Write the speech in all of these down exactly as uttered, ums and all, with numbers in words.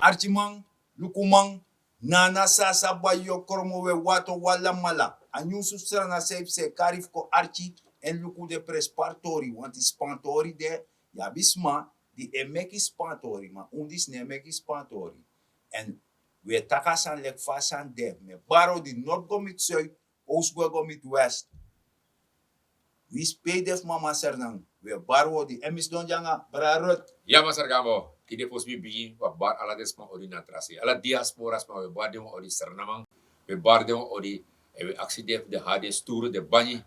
Arkiman, lukuman, nana sasa bayo kromo we wato wala mala. A nyunsu srana sei fu se kari fu kon arki. Èn luku den prenspari tori wanti spantori de. Yu abi sma di e meki spantori ma un disi no e meki spantori. Èn wi e taki a sani leki fa a sani de. Mi e bari odi nord go miti suid, oos gwe go miti west. Wi spei de fu mama sernan. Wi e bari odi èn mi sidon gi nanga brada rut. Ya masargambo, tide fosi mi bigin wi a bari ala den sma odi na tra sei ala diaspora sma wi e bari den wan odi sernaman. Wi e bari den wan odi èn wi e aksi den fu den hari den sturu den banyi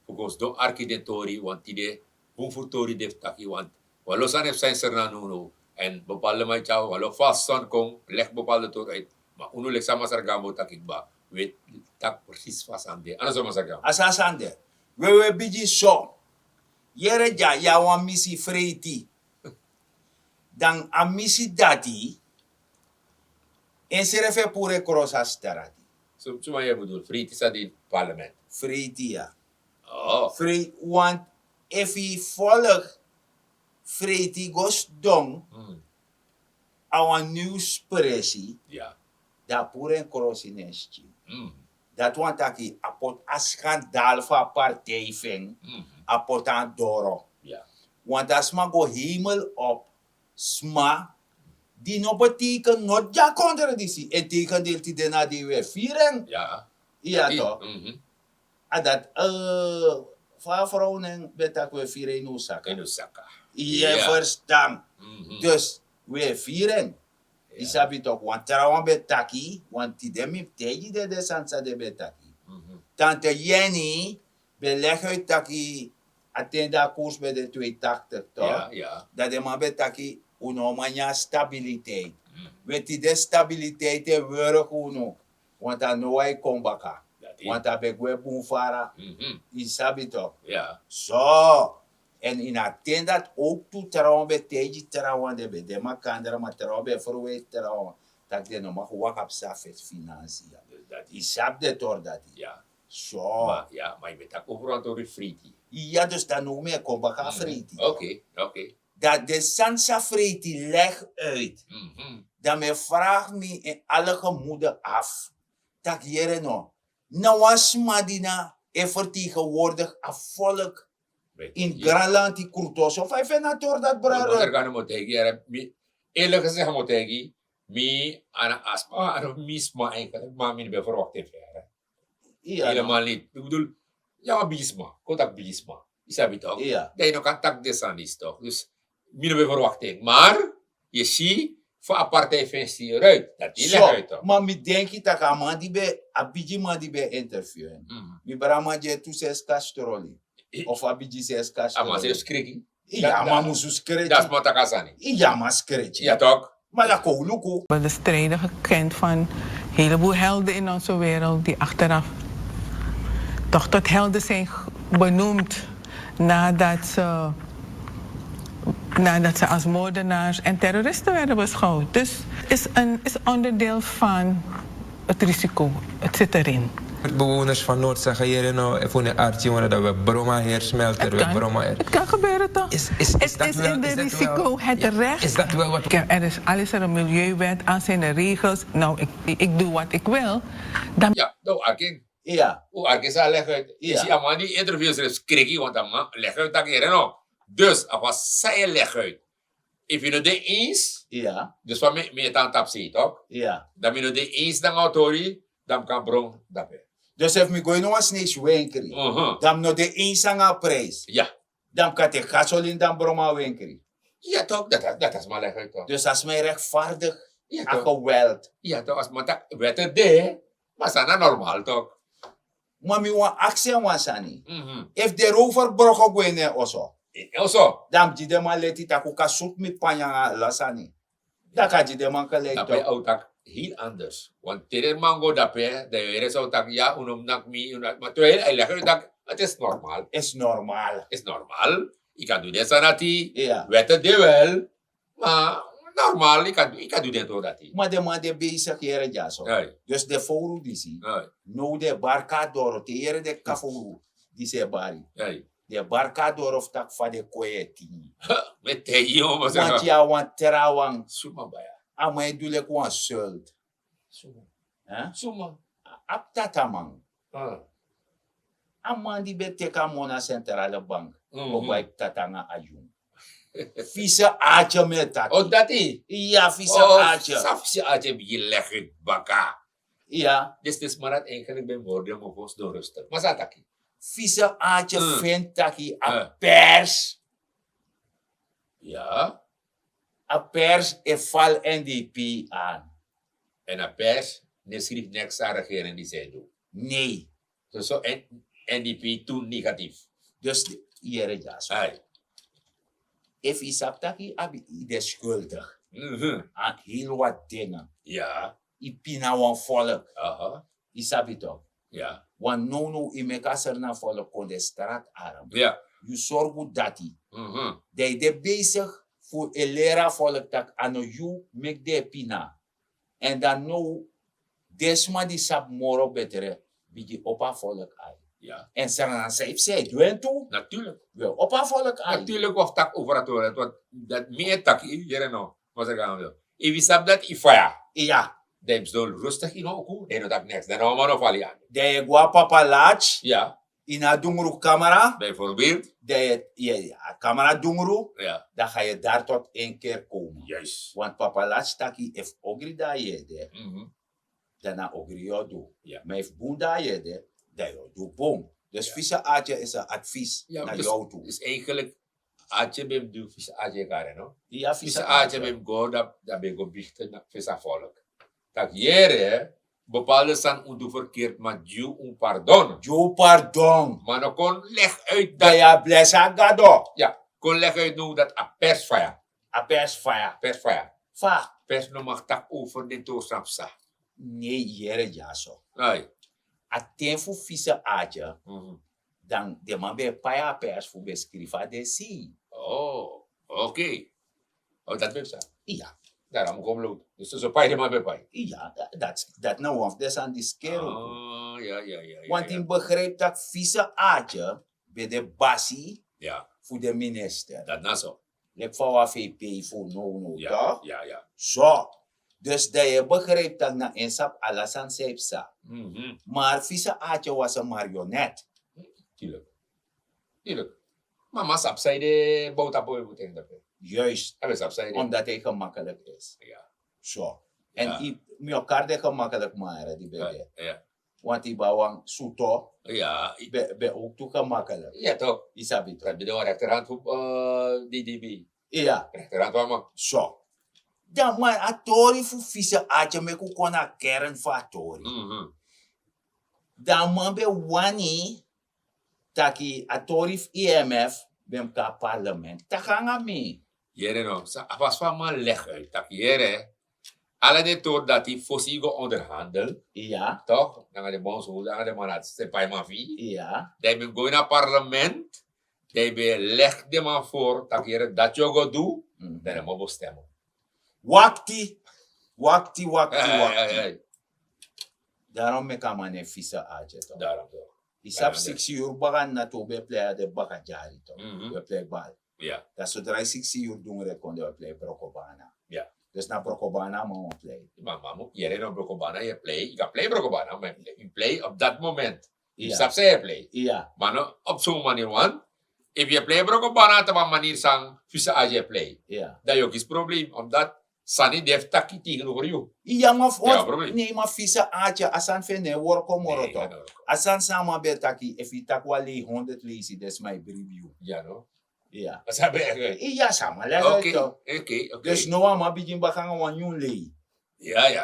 fu kon sidon arki den tori wan tide. Bun fu tori de fu taki wan wan lo sani e fu sain sernan nownow. Èn bepalde man e tyari wan lo fasi sani kon legi bepalde tori uit. Ma unu leki san masargambo taki kba wi e taki presisi fu a sani de a no so masargambo. A san a sani de. Wi e wi e bigin so. Yere dya yu a wan misi freiti. Dan a misi dati ensrefi e puru en krosi a stara di. Suma yu e bedul freiti san de ini parlement? Freiti ya. Freiti want efu yu folg freiti go sidon a wan niwspresi. Dan a puru en krosi na en skin. Dati wani taki a poti a skandal fu a partij fu en. A poti a na doro. Want a sma go heimel op. Sma di no beteken no dya kondre disi en tegendeel tide na dei wi e firi en. Iya tok. A dati fa a frow nen ben taki wi e firi en ini un saka. Iya e ferstan. Dus wi e firi en. Yu sabi tok wan trawan ben taki wan tide mi mus taigi den den sani san den ben taki. Tante yeni ben legi uit taki a ten di a koers ben de tweetaktig tok. Dan den man ben taki un no man nyan stabiliteit. We tide stabiliteit e wurk unu. Want a no wan e kon baka. Want a ben gwe bun fara. Yu sabi tok. So èn ini a ten dati owk tu trawan ben taigi trawan den ben de makandra ma trawan ben e ferweiti trawan. Tak' den no man go waka psa fesi finansi ya. Yu sabi den tori dati. So ma yu ben taki over wan tori freiti. Ya dus dan no mi e kon baka a freiti. Dan den sani san freiti legi uit. Dan mi e fragi mi en ale gemude afu tak' yere no na wan sma di na e fertegenwoordigi a volk ini granlanti krutoso fa yu feni a tori dati brada. Erga no mi o taigi yere. Mi erliki segi a mi o taigi mi a na a sma a no mi sma enkel ma mi no ben ferwakti en fu yere. Helemaal niti mi bedul. Yu a wan bigisma kon taki bigisma. Yu sabi tok dan yu no kan taki den sani disi tok dus mi no ben ferwakti en mar yu si fa a partij fensi yu ruit. Dati yu legi uit tok. Ma mi denki tak' a man di ben a bigiman di ben interview en mi brada man gi en tu sesi kastroli. Of a bigin sesi kastroli. Iya a man musu skreti. Dati sma taki a sani. Iya a man skreti. Ya tok. Ma dan kon un luku. We hebben de strijden gekend van een heleboel helden in onze wereld die achteraf toch tot helden zijn benoemd nadat ze, nadat ze als moordenaars en terroristen werden beschouwd. Dus is een is onderdeel van het risico. Het zit erin. Bewoners van Noord zeggen hier no efu ne arti wana dat we broma heer smelter we broma heer. Het kan gebeuren toch? Is, is, is dat wel, in de risico het recht? Is dat wel wat? Er is alles er een milieuwet aan zijn er regels. Nou, ik, ik doe wat ik wil. Dan ja, dan arking. Iya. U arki san a legi uit. Yu si a man di interview srefi skriki want a man legi uit taki yere no. Dus a wan san yu legi uit. Efu yu no de eens. Dus fa mi e tan tapu sei tok. Dan mi no de eens nanga a tori. Dan mi kan bron dape. Dus efu mi go ini wan sneisi wenkri dan mi no de eens nanga a prijs. Dan mi kan teki gasolin dan mi bron man wenkri. Ya tok dati a sma legi uit tok. Dus a sma e rechtvaardig a geweld. Ya tok a sma taki wète de. Ma san na normaal tok. Ma mi wan aksi en wan sani. Efu den rover broko gwe ini en oso. Oso dan mi gi den man leti tak' un kan sutu mi panya nanga ala sani. Dan kan gi den man kan leti tok. Dape a o taki hil anders. Wan teder man go dape dan yu ere san o taki ya un no mus naki mi. Ma tu yu ere a yu legi yu taki. Ati esi normaal. Esi normaal. Esi normaal. Yu kan du den sani ati. Wète de wel. Ma normal yu kan du den tori dati. Ma den man de besigi yere dyaso. Dus den fowru disi now den e bari kon na doro te yere den kaka fowru disi e bari. Den e bari kon na doro fu taki fa den kon e tingi. Mi e taigi yu. Wanti a wan trawan suma baya. A man e du leki wan sult. Suma. Hè? Suma. A abi tataman. A man di ben teki a mon na centrale bank, o bai tata nanga a yun. Fise atye mi e taki. O dati. Iya, fise atye. San fise atye bigin legi baka? Iya. Disi disi man dati enkeliki ben morde mo fosi don rustig, ma san a taki? Fise atye feni taki a pers. Ya. A pers e fal n d p an. En a pers ne skrifi neks a regering di san e du. Nei. Soso n d p tu negatif. Dus yere dyaso. Efu yu sabi taki abi yu de skuldig an heli wati dinge, yu pina wan folk, yu sabi tok. Want nownow yu meki a serna folk kon de strat arm. Yu sorgu dati dan yu de besig fu e leri a folk tak' a no yu meki den e pina. En dan now den sma di sabi moro betre bigin opo a folk ai. En srana san yu psa e du en tu. Naturlik. We opo a folk ai. Naturlik wi taki over a toilet want dat mi e taki yere no. Masra gan wil efu yu sabi dati yu faya. Iya. Dan yu psa don rustig yu no oku dan yu no taki neks dan no man no fali an. Dan yu e go a papa lach. Ya. Ini a dungru kamera bijvoorbeeld. Dan yu e a kamera dungru. Dan ga yu dari tot en ker komen. Want papa lach taki efu ogri dan yu e de dan na ogri yu o du. Ma efu bun dan yu e de dan yu o du bun. Dus fise atye is en advies na yu tu. Dus eigenlijk atye ben mus du fisi atye kare no. Fisi atye ben mus go dan ben go bigte na fisi a folk. Tak' yere bepaalde sani un du verkeerd ma gi yu un pardon. Gi yu pardon. Ma no kon leg uit dan yu a blesi a gado. Ya. Kon leg uit no dat a pers faya. A pers faya. Pers faya. Fa. Pers no mag taki over den tori san psa. Nei yere dyaso. A ten fu fisi atye dan den man ben e pai a pers fu ben skrifi a den sei. Oh, ok. Dati ben psa. Iya. Dara mu kon blowtu dus soso pai den man ben pai. Iya. Dati na wan fu den sani di skeri oku. Want yu begripi tak' fisi atye ben de basi fu den minister. Dati na so. Leki fa wan fei pei fu nownow tok. So. Dus dan yu e begripi tak' na en sabi ala sani san yu psa. Mar fisi atye wasi en marionet. Tilik. Tilik. Mama sabi san yu de bowtapu wi fu ten dape. Juist. A ben sabi san yu de. Omdat hij gemakkelijk is. So. En mi o kari de gemakkelijk mare di ben de. Want yu ba wan suto. Ben ook tu gemakkelijk. Ya tok. Yu sabi tok. Dati ben de wan rechterhand fu ddb. Iya. Rechterhand wan man. So. Dan man a tori fu fisi atye meki un kon na kern fu a tori. Dan a man ben wani taki a tori fu imf ben mus kon na parlement taki nanga mi. Yere no a fasi fu a man legi uit taki yere ala den tori dati fosi yu go onderhandel. Iya. Tok nanga den bonsu nanga den man na sepaiman fu yu. Iya. Dan yu ben go ini a parlement dan yu ben legi den man for taki yere dati yu o go du. Dan den man bo stem. Wakti. Wakti wakti wakti. Darom meki a man ne fisi atye tok. Yu sabi siksi yuru baka na tu un ben e plei a den baka dyari tok. Un e plei bal. Dan sodra yu siksi yuru dungre kon den un e plei brokobana. Dus na brokobana a man wan plei. Mama mu yere no brokobana yu e plei yu kan plei brokobana ma yu plei op dat moment. Yu sabi san yu e plei. Ma no op son maniri wan efu yu e plei brokobana tapu a maniri san fisi atye e plei. Dan yu o kisi problem omdat sani de fu taki tegen over yu. Iya ma fu ons nei ma fisi atye a sani fu en no e worko moro tok. A sani san a man ben e taki efu yu taki wan lei honderd leisi den sma e bribi yu. Iya. Iya sama legi uit tok. Dus no a man bigin baka nanga wan nyun lei.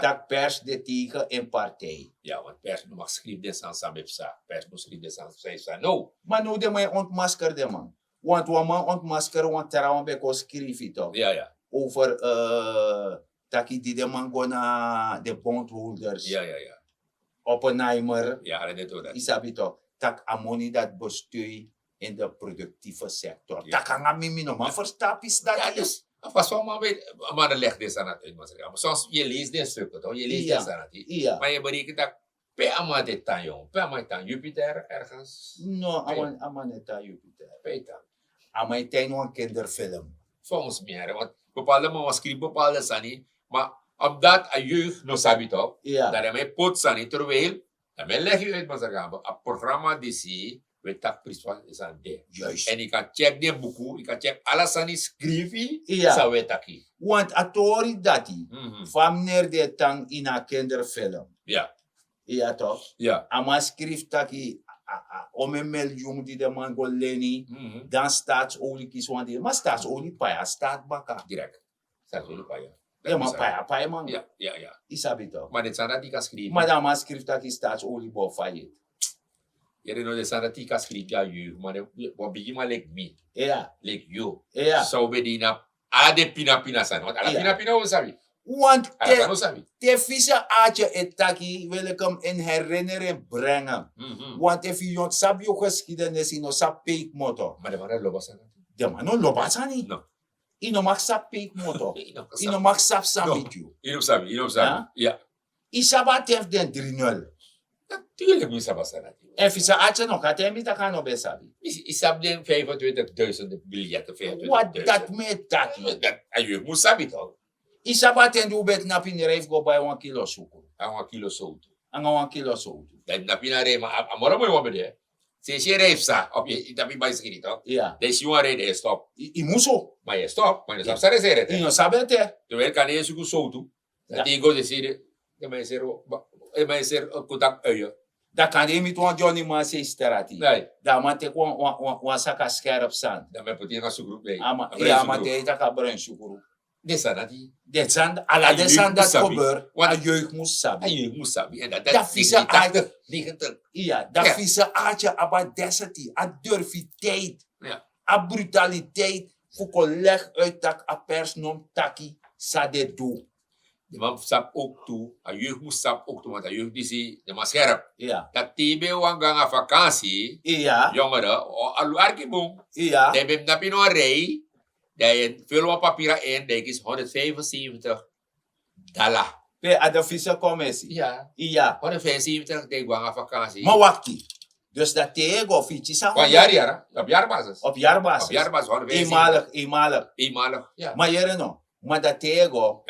Taki pers de tegen en partij. Ya want pers no mag skrifi den sani san ben psa. Pers no skrifi den sani san ben psa no. Ma no den man e ontmasker den man. Want wan man ontmasker wan trawan ben kon skrifi tok. Over taki di den man go na den bondholders. Oppenheimer. Yu sabi tok tak' a moni dati bestui in de produktieve sektor tak' nanga mi mi no man ferstan a pisi dati. A fasi fu a man ben a man no legi den sani dati uit masra soms yu e lesi den stuku tok yu e lesi den sani dati ma yu e bereken tak' pe a man de tan yong pe a man e tan jupiter ergens. No a man e tan jupiter. Pe a man e tan ini wan kinderfilm. Volgens mi here want bepaalde man wan skrifi bepaalde sani ma Omdat a jeugd no sabi toch. Dan dan mi poti sani terwijl dan mi legi uit masargambo a programma disi. We taki prins van is aan de. Juist. En ik kan check die buku, ik kan check ala sani skrifi. Sa we taki. Want a tori dati, fa meneer de tan in a kinderfilm. Ja. Ja toch? Ja. A man skrifi taki a ome miljoen di de man go leni, dan staatsolie kisi wan di ma staatsolie pai a staat baka. Direct. Staatsolie pai. Ya man pai a pai man. Ya ya ya. Isabi toch? Ma den sani dati kan skrifi. Ma dan a man skrifi taki staatsolie bo fayit. Yere no den sani dati kan skrifi a yuru ma den wan bigi man leki mi. Ya. Leki yu. Ya. San un ben de ini a ala den pina pina sani want ala pina pina un sabi. Want te fisa atye e taki wil ik hem in herinnering brengen. Want efu yu no sabi yu geschiedenis yu no sabi peikmoto. Ma den man no lobi a sani. Den man no lobi a sani. No. Yu no mag sabi peikmoto. Yu no mag sabi samiti yu. Yu no sabi yu no sabi. Yu sabi a ten fu den dri nul. Natuurlik mi sabi a sani. Èn fu san atye no kan ten mi taki a no ben sabi. Yu sabi den vijfentwintig duisend biljetten vijfentwintig duisend. Wat dati mi e taki. A yu mus sabi tok. Yu sabi a ten di un ben tnapu ini rij fu go bai wan kilo sukru. Anga wan kilo sowtu. Anga wan kilo sowtu. Dan tnapu ini a rij ma a moro moi wan ben de. Sensi yu e rij fu sa of yu tnapu yu bai skiri tok. Dan yu si wan rij dan yu e stop. Yu mus o. Ma yu e stop ma yu no sabi san den seri ete. Yu no sabi ete. Terwijl kan den yu e suku sowtu. Dan te yu go de seri. Den man e seri. Den man e seri. Kutak uye. Dan kan den yu miti wan dyoni man sei strati. Dan a man teki wan saka skerp sani. Dan man e poti en a sukru. A man te yu taki a bren sukru. Den sani dati. Den sani ala den sani dati koberi. A jeugd mus sabi. A jeugd mus sabi. Dan fisa arti. Dan fisa arti a badeseti a durfiteit. A brutaliteit fu kon legi uit tak' a pers no mus taki san den du. Den man mus sabi owktu. A jeugd mus sabi owktu want a jeugd disi den man skerp. Dan te yu ben wani go nanga vakansi. Yongere. Alu arki bun. Dan yu ben mus napi no rij. Dan yu ful wan papira in dan yu kisi honderdvijfenzeventig dala. Pe a de fise komesi. Iya. Honderdvijfenzeventig dan yu go nanga vakansi. Ma wakti. Dus dan te yu e go fu yu kisi a honderd. Yari yara. Op yari basis. Op yari basis. Eenmalig. Eenmalig. Ma yere no. Ma dan te yu e go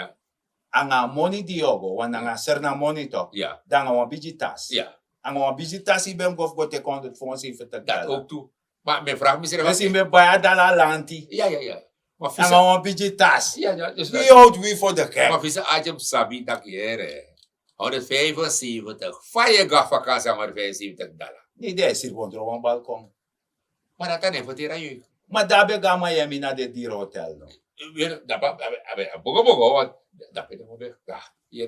anga a moni di yu o go wan nanga a seri na moni tok. Dan anga wan bigi tasi. Anga wan bigi tasi yu ben mus go fu go teki honderdvijfenzeventig dala. Ma mi e fragi mi srefi. Mesi mi e bai a dala lanti. Anga wan bigi tasi. Wi howtu wi for de gek. Ma fisa arti mus sabi tak' yere. Honderdvijfenzeventig fa yu e go na vakansi anga honderdvijfenzeventig dala. Ni den e siri wan dro wan balkon. Ma dati a no e ferteri a yu. Ma dan a ben go na miami na den diri hotel no? Dape a ben a bogo bogo want dape den man ben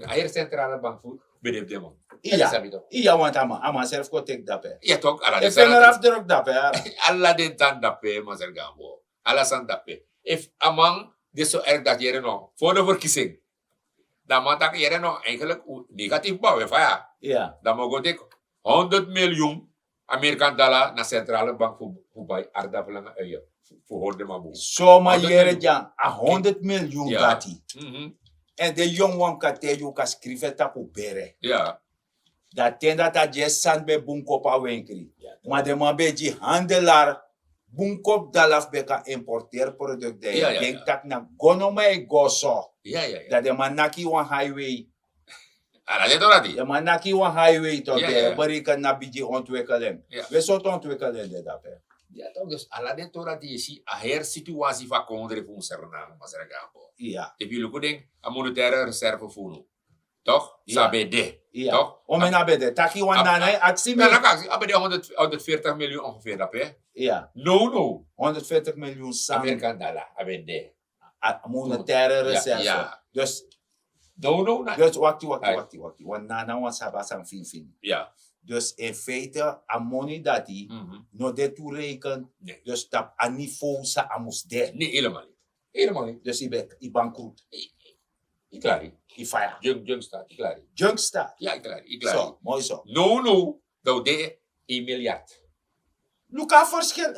a heri centrale bank fu ben de fu den man. Iya. Want a man a man seri fu kon teki dape. Iya tok ala den sani dati. Ala den sani dape maseri gambo. Ala sani dape. Efu a man de so ergi dati yere no fu o de ferkisi en. Dan a man taki yere no eigenlik negatifu bawe faya. Dan mi o go teki honderd miliyun amerikan dala na sentrale bank fu bai ardapu langa uye. Fu hori den man bun. So man yere dyan a honderd miliyun dati. Èn den yongu wan kan te yu kan skrifi en tapu bere. Dan a ten dati a gi en sani ben bun kopu a wenkri. Ma den man ben gi handelar bun kopu dala fu ben kan importeri produkti dan yu e denki tak' na gono man e go so. Dan den man naki yu wan highway. Ala den tori ati. Den man naki yu wan highway tok den e bereken na bigi ontwikkeling. We sortu ontwikkeling de dape? Ala den tori ati yu si a heri situasi fu a kondre fu un sernang masra gambo. Efu yu luku den a monetaire reserve fu unu. Tok san ben de? Tok. Omen a ben de taki wan nana e aksi mi. A ben de honderdveertig miliyun ongeveer dape. No no. Honderdveertig miliyun san amerikan dala a ben de. A monetaire reserve. Dus no no na dus wakti wakti wakti wakti wan nana wan sabi a san finfini. Dus in feite a moni dati no de tu reken. Dus tapu a nivo san a mus de. Ne helemaal niet. Helemaal niet. Dus yu ben yu bankrut. Yu klari. Yu faya. Junk junk staat yu klari. Junk staat. Ya yu klari yu klari. So moi so. No no. Dan wi de een miljard. Luku a verschil.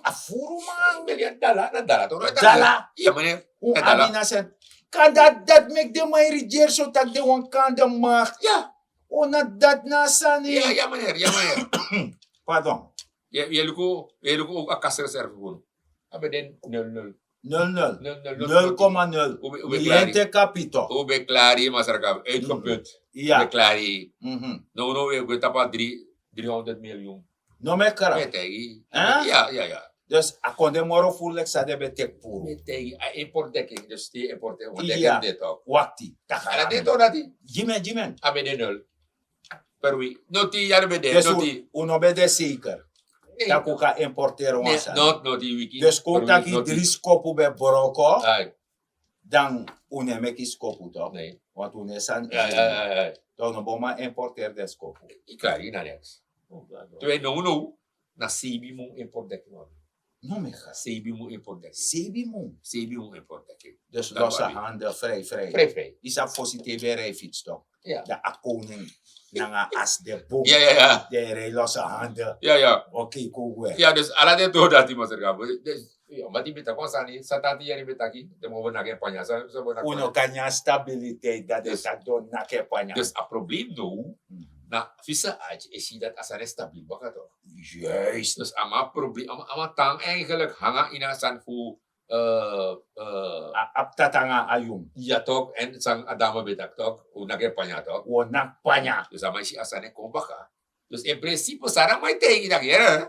A furu man. Miljard dala na dala tok dala. Ya meneer. Un abi na sent. Kan dati dati meki den man e rigeri so tak' den wan kan de makt. Ya. O na dati na a sani. Ya meneer ya meneer. Pardon. Yu e luku a kasreserve fu unu. A ben de nul nul. Nul nul. Nul nul. Nul komma nul. Wi ente kapito. Wi ben klari masarka, uitgeput. Wi ben klari. No no, wi gwe tapu a dri, dri honderd miljoen. No mekra. Metaigi. Ya ya ya. Dus a kon de moro furlek sa de ben tek puru. Metaigi a importdekking dus te importdekking. Wakti. Ala de to dati. Jimen jimen a ben de nul. Per wi noti yari ben de noti. Un no ben de zeker. Taku kan importeren wan sani. Noti wiki dus kon taki dri skopu ben broko. Dan un no e meki skopu tok. Want un no e sani. Dan un no bo man importeren den skopu. Ika ina neks. Twee no no. Na sebi mun importdekking. No mega sebi mun importdekking. Sebi mun sebi mun importdekking. Dus losse handen vrij vrij. Vrij vrij. Isa fosi te ben rij fiets tok. Dan a koning nanga as de boom. Ya ya ya. Den rij losse handen. Ya ya. Oké kogo. Ya dus ala den to dati masarka. Dus ya mati bita kon sani satati yari betaki. Den mo nake panya sa. Un no kan nyan stabiliteit dati den taki don nake panya. Dus a probleem no. Na fisa ati e si dati a sani stabil baka tok. Juist. Dus a man probleem a man tan eigenlijk hanga ini a sani fu a abi tata nanga a yun. Ya tok en san a dame ben taki tok un naki e panya tok. Un o naki panya. Dus a man e si a sani e kon baka. Dus in principe san a man e taigi taki yere.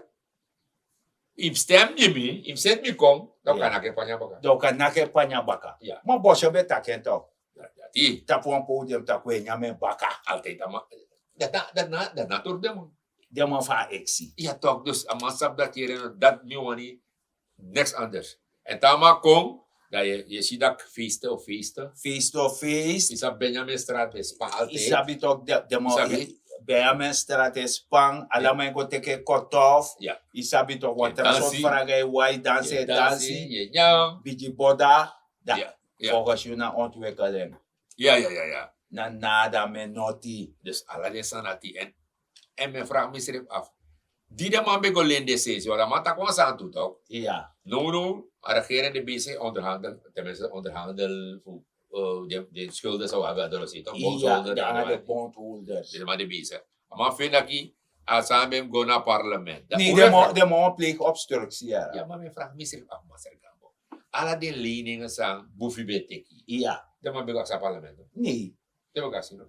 Yu mus stem gi mi yu mus seti mi kon. Dan un kan naki e panya baka. Dan un kan naki e panya baka. Ma bosyo ben taki en tok. Tapu wan podium taki un e nyan mi en baka. Altijd a man. Dati na dati na tori den man. Den man fu a eksi. Ya tok dus a man sabi dati yere no dati mi wani. Niks anders. En te a man kon dan yu e si daki feeste of feeste. Feeste of feeste. Yu sabi benjamin strat ben span altijd. Yu sabi tok den man. Benjamin strat e span ala man e go teki en kotof. Yu sabi tok wan tra sortu fraga e wai dansi e dansi. Bigi boda. Dan volgens yu na ontwikkeling. Ya ya ya ya. Na nada men noti. Dus ala den sani ati en en men fragi mi srefi afu. Di den man ben go leni den sensi wan dan man taki wan sani tu tok. Iya. Nownow a regering de besi onderhandel tenminste onderhandel fu den skulden san wi abi a dolosi tok. Bondholder den man de besi. A man feni daki a sani ben mus go na parlement. Ne den man wan pleigi obstruksi ya. Ma men fragi mi srefi afu maseri gambo. Ala den leningen san bufi ben teki. Iya. Den man ben go aksi a parlement. Ne.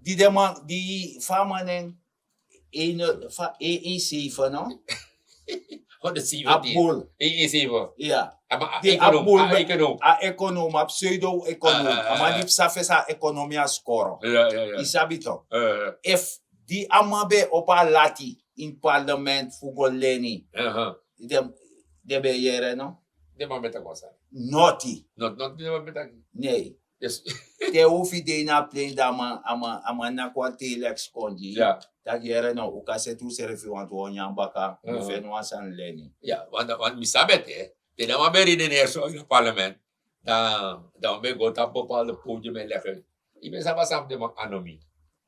Di den man di fa a man nen. Een fa een een zeven no. Honderd zeventien. Abul. Een een zeven. Ya. A man a ekonom a pseudo ekonom a man di psa fesi a ekonomi a skoro. Yu sabi tok? Efu di a man ben e opo a lati ini parlement fu go leni, den ben e yere no? Den man ben taki wan sani. Noti. Noti noti den man ben taki. Nei. Te un fu de ini a plein dan a man naki wan tei leki skongi. Taki yere no un kan seti unsrefi wantu wan nyan baka. Un feni wan sani leni. Ya want mi sabi ete te den man ben redeneri so ini a parlement dan un ben go tapu bepalde podium e leki. Yu ben sabi a sani fu den man anomi.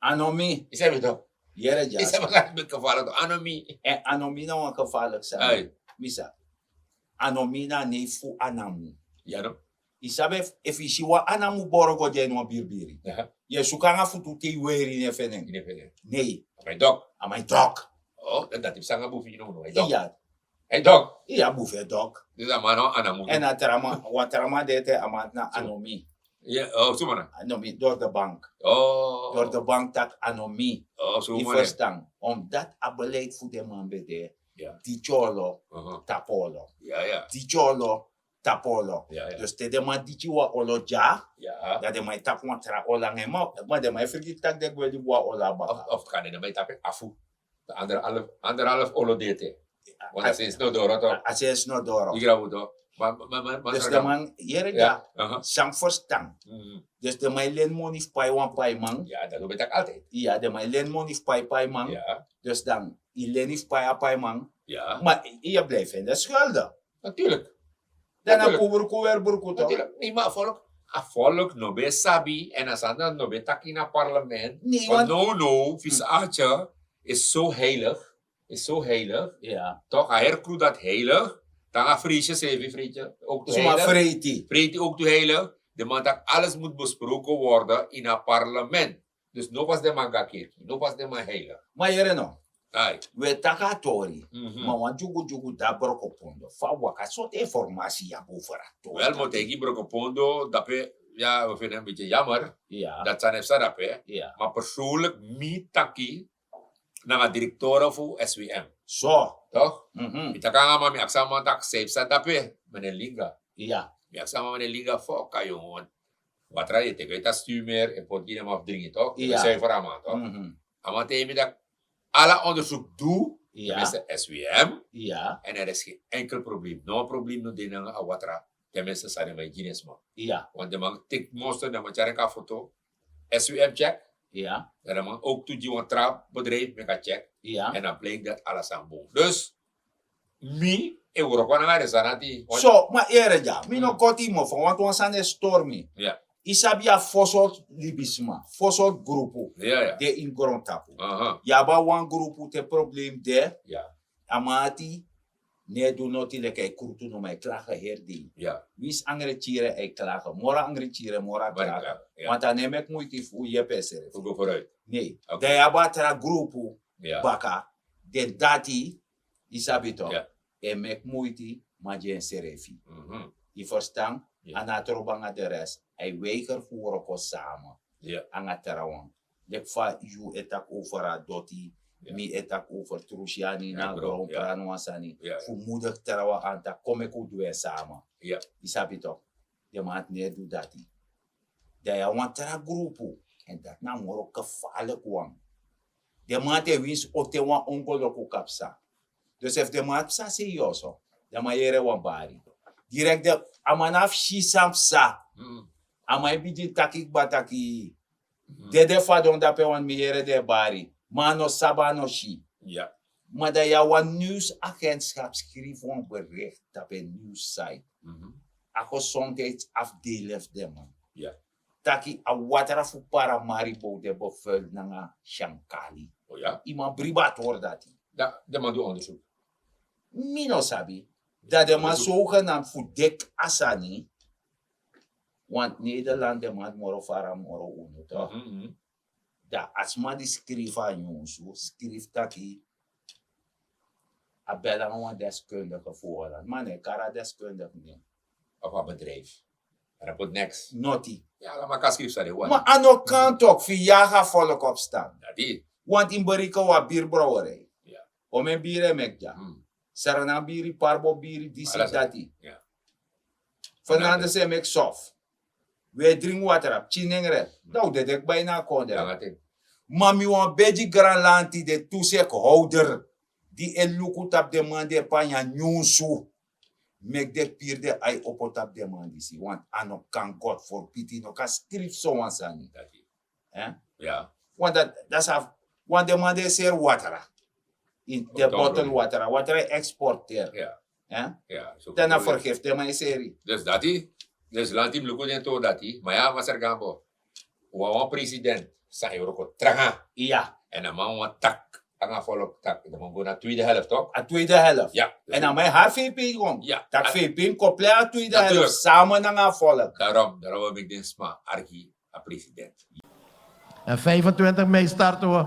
Anomi. Yu sabi tok? Yere dyasi. Yu sabi a sani fu den man anomi. Èn anomi na wan gefarlik sani. Mi sabi. Anomi na a nei fu anamu. Yu sabi efu yu si wan anamu boro go de ini wan biribiri, yu e suku nanga futu te yu weri yu no e feni en. Nei. A man e dok. A man e dok. Dati psa nanga bufu yu no no a e dok. Iya. A e dok. Iya bufu e dok. Disi a man na wan anamu. Èn a tra man wan tra man de ete a man na anomi. Suma na? Anomi dori de bank. Dori de bank taki anomi. Yu ferstan? Omdati a beleid fu den man ben de. Di tyolo tapu olo. Di tyolo tapu olo. Dus te den man diki wan olo dya, dan den man e tapu wan tra olo nanga en ma den man e fergiti tak' den gwe libi wan olo na baka. Of kan den man e tapu en afu. Anderhalf olo de ete. Wan a sensi no doro to. A sensi no doro. Yu grabu to. Dus den man yere dya. San ferstan? Dus den man e leni moni fu pai wan paiman. Ya dan no ben taki altijdi. Ya den man e leni moni fu pai paiman. Dus dan yu leni fu pai a paiman. Ma yu e blij fende skulde. Natuurlik. Dan na kubruku weri bruku to. Nei ma a volk a volk no ben sabi èn a sani dan no ben taki ini a parlement. Wan no no fisi atya is so heilig. Is so heilig. Tok a herkru dati heilig. Tanga freesye srefi freesye. Ouk tu heilig. Freeti ouk tu heilig. De man taki ales mus besproken worden ini a parlement. Dus no pas de man gakirki no pas de man heilig. Ma yere no. We taki a tori. Ma wan dyugudyugu de a Brokopondo fa a waka, sortu informasi yu abi over a tori? Wel, mi o taigi Brokopondo dape. Ya, we feni en beti yamer. Dati sani e psa dape. Ma persoonlik mi taki nanga direktore fu S W M. So, tok? Mi taki nanga man, mi aksi a man taki san e psa dape, meneer Linga. Mi aksi a man, meneer Linga, foka yongo, watra di e teki uit a stumer e poti gi den man fu dringi, tok? Yu e suiver a man, tok? A man taigi mi taki ala onderzoek du, tenminste S W M, en er is geen enkel probleem. No probleem no de nanga a watra, tenminste san den man e gi den sma. Want den man teki monster, den man tyari en kon a foto, S W M check. Dan den man ook tu gi wan tra bedrijf meki a check. En dan blijkt dat ala sani bun. Dus mi e wroko nanga den sani dati. So, ma ere dya, mi no koti yu mofo, want wan sani e stori mi. Yu sabi, yu abi fo sortu libisma, fo sortu grupu de ini grontapu. Yu abi a wan grupu, te problem de, a man ati no e du noti, leki a e krutu no, ma a e klage heri dei. Winsi angre tyiri, a e klage. Moro angre tyiri, moro a klage. Want a no e meki muiti fu yepi ensrefi. Nei. Dan yu abi a tra grupu baka, den dati, yu sabi tok, e meki muiti, ma gi ensrefi. Yu ferstan? A no e trobi nanga de rest, a e weiger fu wroko sama nanga trawan. Leki fa yu e taki over a doti, mi e taki over trusyani na gron, prani wan sani fu moedig trawan, an taki kon meki un du en sama. Yu sabi tok, den man ati no e du dati. Dan yu abi wan tra grupu, en dati na a moro gevaarlijk wan. Den man ati e winsi o ten wan ongoloku kan psa. Dus efu den man ati psa sei yu oso, den man yere wan bari. Direkt den, a man no abi si san psa. A man e bigin taki kba taki dede fadon dape, want mi yere den e bari, ma a no sabi, a no si. Ma dan yu abi wan news agentschap skrifi wan bericht tapu en news site. A gezondheidsafdeling fu den man taki a watra fu Paramaribo de bevuild nanga syankali. Yu man bribi a tori dati. Dan den man du onderzoek. Mi no sabi. Dan den man zogenaamd fu deki a sani. Want Nederland, den man moro fara moro unu, tok? Dan a sma di skrifi a nyunsu skrifi taki a bel nanga wan deskundige fu Holland, ma a no e kari a deskundige nen. Of a bedrijf. A no poti niks. Noti. Ya, ala man kan skrifi san den wani. Ma a no kan tok fu yu yagi a volk opstan. Dati. Want yu mus bereken, wan biri brouwerij. Omeni biri e meki dya. Sranan biri, Parbo biri, disi, dati. Fernandes e meki sof. Wi e dringi watra, pikin nengre. Dan un dede kba ini a kondre. Ma mi wani begi granlanti, den tu sekhowder di e luku tapu den man di e panya nyunsu, meki den piri den ai opo tapu den man disi. Want a no kan, God forbid, yu no kan skrifi sowan sani. Want dati, dati sa, want den man di e seri watra, in den bottle watra, watra e exporteri. Dan na vergif den man e seri. Dus dati, dus lanti mus luku den tori dati, ma ya, Master Gambo, wan, wan president san e wroko tranga. Èn a man wani taki nanga volk, taki den man go na tweede helft, tok? A tweede helft. Èn a man e hari V P kon. Taki V P mus kon plei a tweede helft sama nanga a volk. Daarom, daarom wi meki den sma arki a president. En vijfentwintig mei starten we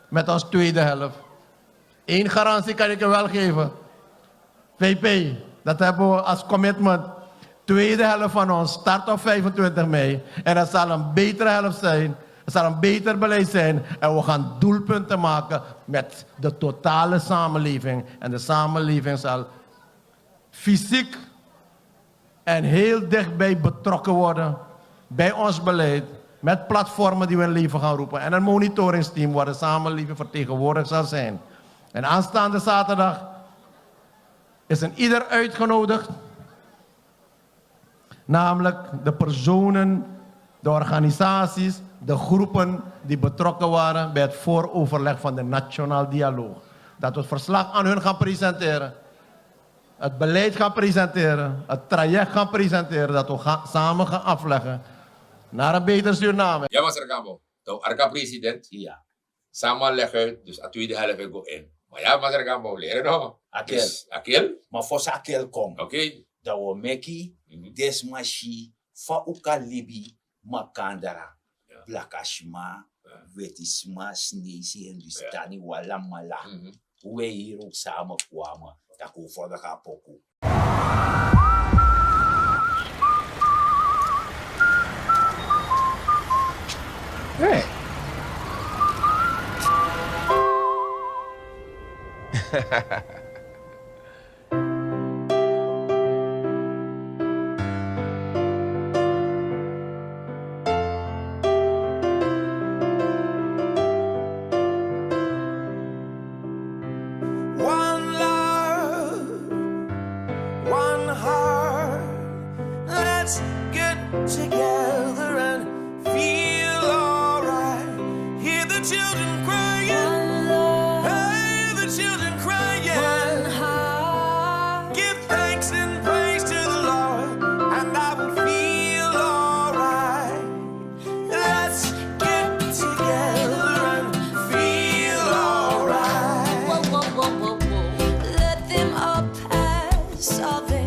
met ons tweede helft. Eén garantie kan ik je wel geven. V P, dat hebben we als commitment. Tweede helft van ons start op vijfentwintig mei. En het zal een betere helft zijn. Het zal een beter beleid zijn. En we gaan doelpunten maken met de totale samenleving. En de samenleving zal fysiek en heel dichtbij betrokken worden bij ons beleid, met platformen die we in leven gaan roepen en een monitoringsteam waar de samenleving vertegenwoordigd zal zijn. En aanstaande zaterdag is een ieder uitgenodigd, namelijk de personen, de organisaties, de groepen die betrokken waren bij het vooroverleg van de Nationaal Dialoog. Dat we het verslag aan hun gaan presenteren. Het beleid gaan presenteren, het traject gaan presenteren, dat we gaan, samen gaan afleggen naar een beter Suriname. Ya, Master Gambo. Dan arki a president. Ya. Sama leg uit, dus a tweede helft e go in. Ma ya, Master Gambo, leri no. A kel. Dus a kel. Ma fosi a kel kon. Oké. Dan wi o meki den sma si fa un kan libi makandra. Blaka sma, Weti sma, Sinesi, Hindustani, wi alamala. Mhm. We hiri un samen kwamen. Taki un vorder gaan poku. Hey. One love, one heart. Let's get together and feel alright. Hear the children crying. One love. Hear the children crying. One heart. Give thanks and praise to the Lord, and I will feel alright. Let's get together and feel alright. Whoa, whoa, whoa, whoa, whoa. Let them up as of a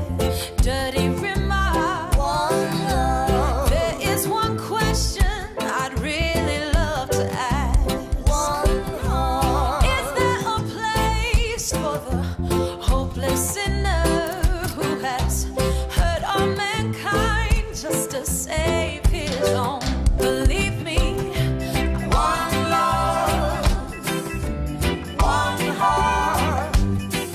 dirty remark. One love. There is one question I'd really love to ask. One heart. Is there a place for the hopeless sinner who has hurt all mankind just to save his own? Believe me, one love. One heart,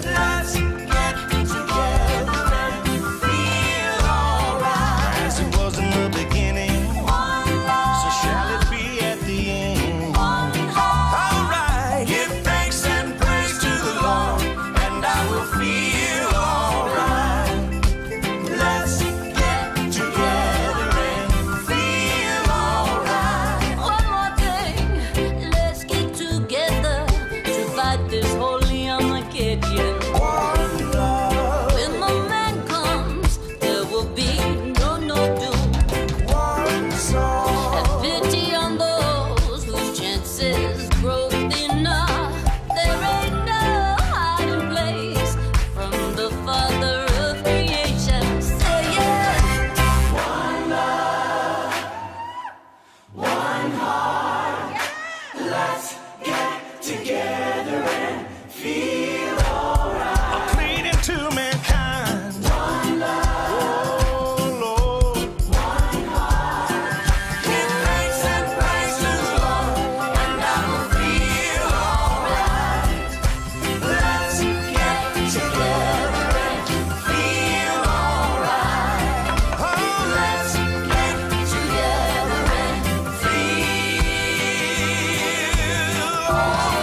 let's get together and feel alright. As it was in the beginning, one love, so shall it be at the end. One heart, alright. Give thanks and praise to the Lord, and I will feel alright. Let's get together and feel alright. One more thing, let's get together to fight this holy Armageddon. One love. When the man comes, there will be no, no doom. One soul. Have pity on those whose chances grow thinner. There ain't no hiding place from the Father of creation. Say yes. One love, one heart. Let's get together and feel alright. I'm pleading to mankind. One love. Oh, Lord. One heart. Give thanks and praise to the Lord, and I will feel alright. Let's get together and feel alright. Oh, let's get together and feel alright.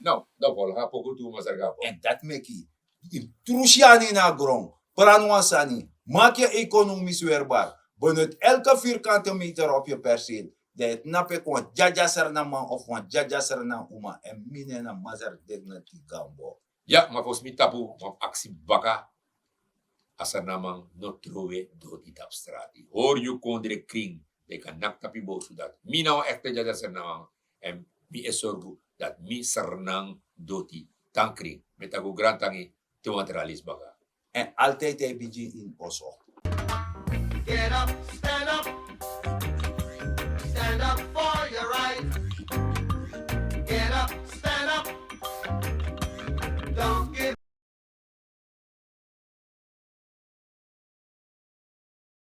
No, dan volg a poku tu, Masra Gabo. En dat meki, intrusi yu na a gron. Plan wan sani. Maak je economisch weerbaar. Benut elke vierkante meter op je perceel. Dan yu tnapu wan dyadyasra na man of wan dyadyasra na uma. En mi nen na Masra Dignity Gambo. Ya, ma fosi mi tapu, ma aksi baka. A Sranan man no trowe doti tapu strati. Hori yu kondre krin, dan yu kan naki tapu yu bowsu dati mi na wan ekte dyadyasra na man. En mi e sorgu dati mi Sranan doti tan krin. Mi e taki un grantangi te wan tra leisi baka. En altijd e bigin ini oso. Get up,